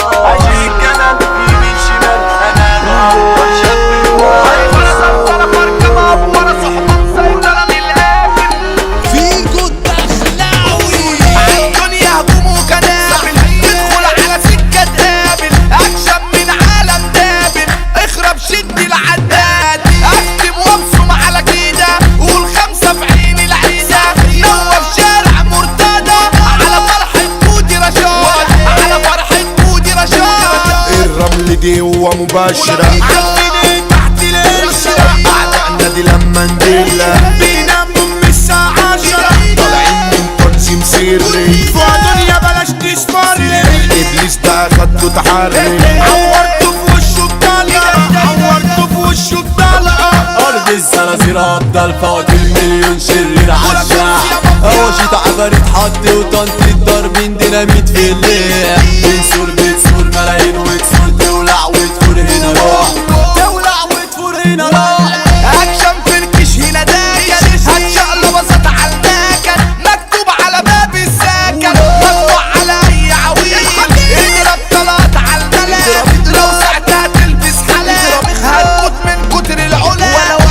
عشيك انا يمين شمال انا بقدر شاب ولا فرقة مقبورة صحبة مسيطرة من الاخر فيجو الدخلاوي عالدنيا هجوم وكنابل تدخل على سكة تقابل اكشن من عالم دابل اخرب شد العداد اكتب وابصم على كده قول خمسة في عين العيدة نور شارع مرتدى على فرحة بودي رشاد على فرحة بودي رشاد الرمل دي هو مباشرة عارفين تحت القشرة أعدائنا دي لما ندلة بيناموا من الساعة 10 طالعين من تنظيم سري فوق دنيا بلاش تشمري إبليس ده خدته تحري عورته في وشه بطلقة عورته في وشه بطلقة ارض الزرازير افضل فوق المليون شرير عالشعب اواشيط عفاريت حط وتنطيط ضاربين ديناميت في الليل بنسور بتسور ملايين وكسور تولع وتفور هنا روح تولع وتفور هنا روح اكشن فركش هنا داكن هتشقلب بساط على المكن مكتوب على باب السكن ممنوع على اي عويل اضرب طلقات على الملا لو ساعتها تلبس حلا هتموت من كتر العلا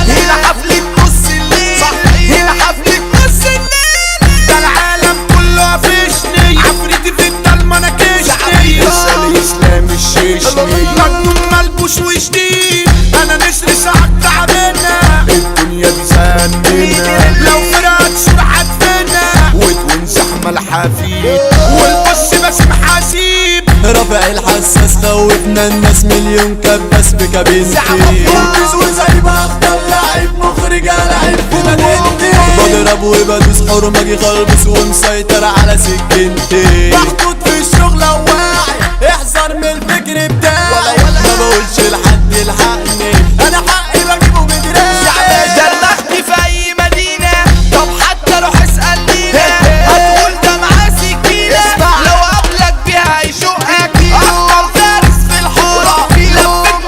هنا حفلة نص الليل هنا حفلة نص الليل ده العالم كله قفشني عفريتي في الضلمة نكشني اسأل إسلام الشيشني مجنون ملبوش وشديد انا نسر ساعة تعبنا الدنيا دي زننا لو فرقت سرعة فينا وتونس أحمل حفيد والبص باسم حسيب رافع الحساس خوفنا الناس مليون كباس بكابينتي مركز وزي ما اختار لعيب مخرج لعيب في مدينتي بضرب وبدوس حرمجي خلبس ومسيطر على سكينتي محطوط في الشغل واعي احذر من الفكر بتاعي ما بقولش لحد يلحقني انا حقي بجيبه بدراعي درمخت في اي مدينة طب حتى روح اسأل لينا هتقول ده معاه سكينة لو قابلك بيها هيشقك اخطر فارس في الحارة لفيت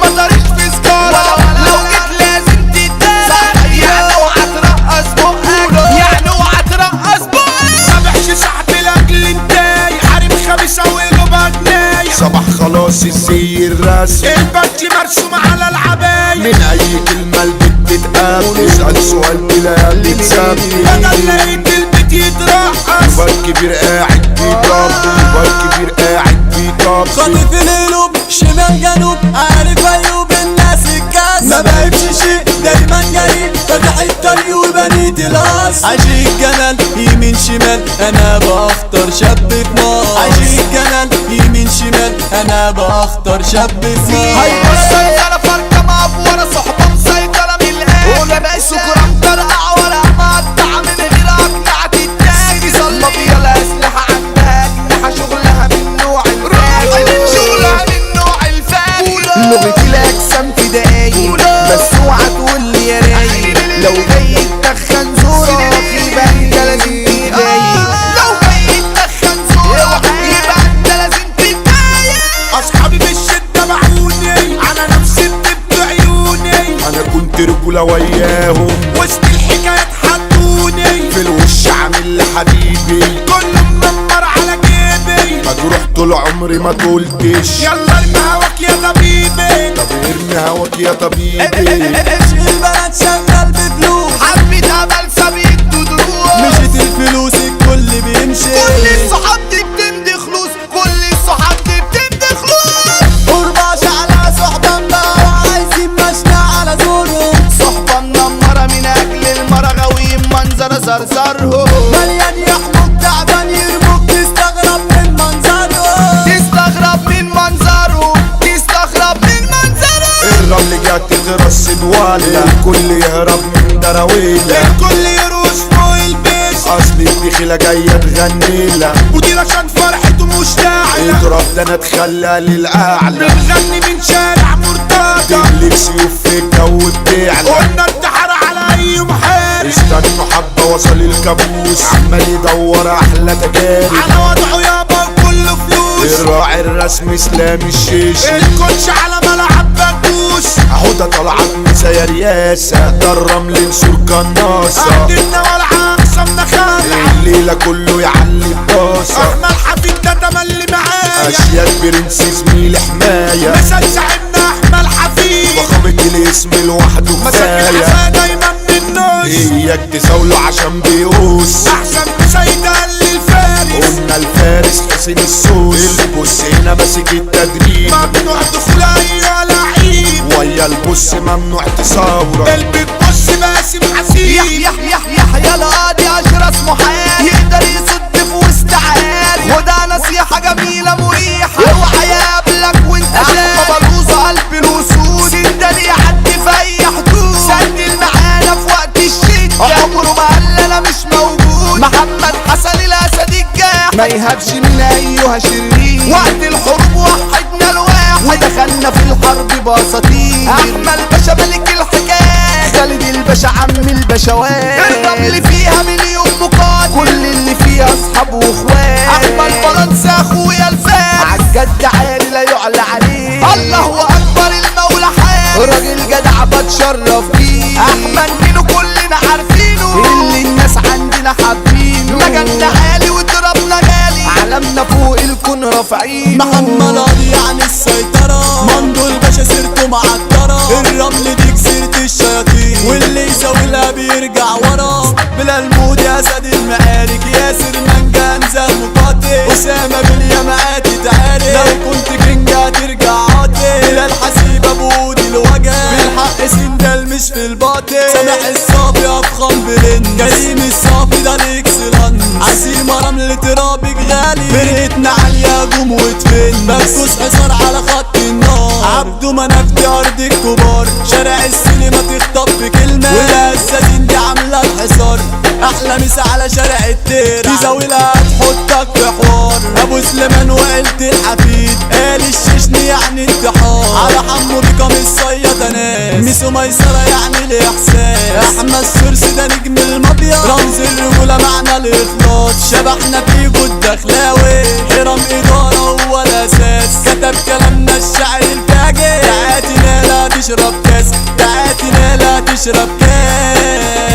مطاريش في سكارة لو جيت لازم تتدارى يعني اوعى ترقص بقك يعني اوعى ترقص بقك ما بحش صاحبي لاجل انتاي حريم خميس اوله بجناي صباح خلاص الزي الرسمي البنك مرسوم على العباية من أي كلمة البت تتقابل اسأل سؤال تلاقي بدل بتسبي لقيت البيت يترقص بار كبير قاعد بيطبل بار كبير قاعد بيطبل خاطف القلوب شمال جنوب عارف ايوب الناس الكاس ما بعيبش شيء دايما جريء فاتح الطريق وبنيت الاصل عشيق جمال يمين شمال انا بختار شاب في مصر عشيق جمال يمين شمال انا بختار شاب في مصر هيكسر فرقة مقفورة صحبة مسيطرة من الآخر سكرة مطرقع ورقة مقطعة من غير أقنعة التاجر صلب يلا أسلحة عندها أجنحة شغلها من نوع الفاخر شغلها من نوع الفاخر لغة الأجسام في دقايق بس اوعى تقول لي يا رايق لو جاي تدخن زورك يبقى أنت لازم تتضايق لو جاي تدخن زورك يبقى أنت لازم تتضايق اصحابي بالشدة باعوني على نفسي بتبكي عيوني أنا كنت رجولة وياهم وسط الحكايات حطوني في الوش عامل لحبيبي كله منمر على جيبي مجروح طول عمري ما طولتش يلا ارمي هواك يا طبيبي طب ارمي هواك يا طبيبي عشق البلد شغال بفلوس حبيت امل سبيت دروس مشيت الفلوس الكل بيمشي كل الصحاب دي بتمضي خلوص كل الصحاب دي بتمضي خلوص قرباش على صحبان بقى وعايزين مشنا على زوره صحبة منمرة من اجل المرة غاويين منظرة زرزرهم مليان يحموك تعبان يرموك تستغرب من منظره تستغرب من منظره تستغرب من منظره الرمل جت تترصد ولا الكل يهرب من دراويلة الكل يروش فوق البيت اصل الدخيلة جاية تغنيلة ودي عشان فرحته مشتعلة اضرب ده انا اتخلى للأعلى بنغني من شارع مرتضى تملك سيوف في الجو بتعلى قلنا انتحر على اي محارب استنوا حبة وصل الكابوس عمال يدور احلى تجارب على وضعه يابا وكله فلوس الراعي الرسمي اسلام الشيش الكوتش على ملعب بكوش اهو ده طلعت مسا يا رياسة ده الرمل نسور قناصة قعدتنا والعة اقسامنا خلع الليلة كله يعلي الطاسة احمد حفيد ده تملي معاه اشياك برنس زميل حماية، مثل زعيمنا احمد حفيد، فخامة الاسم لوحده مساك كفاية. الحفا دايما من النص، اياك تزاوله عشان بيقوس، احسن مسيدة للفارس، قلنا الفارس حسين السوس. البص هنا ماسك التدريب، ممنوع دخول اي لعيب، ويا البص ممنوع تصاوره، قلبي تبص باسم حسيب. يحيى القاضي اشرس محال، يقدر يصد في وسط عال، وده نصيحة جميلة مريحة، اوعى يقابلك وانت شاب. بلوزة قلب الاسود، سندال يعدي في اي حدود، سندل معانا في وقت الشدة، عمره ما قال انا مش موجود. محمد حسن الاسد الجاح، ما يهابش من ايها شرير، وقت الحروب وحدنا الواحد، ودخلنا في الحرب باساطير. احمد باشا ملك الحكايات، خالد الباشا عم البشوات، الرمل فيها مليون مقاتل، كل اللي فيها اصحاب واخوات. احمد فرنسا اخويا الفارس، عالجد عالي لا يعلى عليه، الله اكبر المولى حارس، راجل جدع بتشرف بيه. احمد منه كلنا عارفينه، اللي الناس عندنا حابينه، مجالنا عالي وضربنا غالي، علمنا فوق الكون رافعينه. محمد قاضي يعني السيطرة، مندو الباشا سيرته معطرة، الرمل دي جزيرة الشياطين، واللي يزاولها بيرجع ورا. بلال مودي اسد المعارك، ياسر مانجا انزل مقاتل، اسامة باليمعات تعارك، لو كنت كينج هترجع عاطل. بلال حسيب ابو دي الوجه، بالحق سندال مش في الباطل. سامح الصافي افخم برنس، كريم الصافي ده الاكسلانس، عزيمة رمل ترابك غالي، فرقتنا عالية هجوم وتفن، مكسوس حصار على خط النار. عبده مناف دي ارض الكبار، شارع السينما تخطف بكلمة، والهزازين دي عاملة الحصار. احلى مسا على شارع التير، تزاولها تحطك في حوار. ابو سليمان وعيلة الحفيد، قال الششني يعني انتحار. على حمو بقميص صيادة ناس، ميسو ميسرة يعني الاحساس. احمد السرس ده نجم المافيا، رمز الرجولة معنى الاخلاص. شبحنا فيجو الدخلاوي، حرام ادارة هو الاساس. كتب كلامنا الشاعر الفاجر، تعاتي لا تشرب كاس، تعاتي لا تشرب كاس.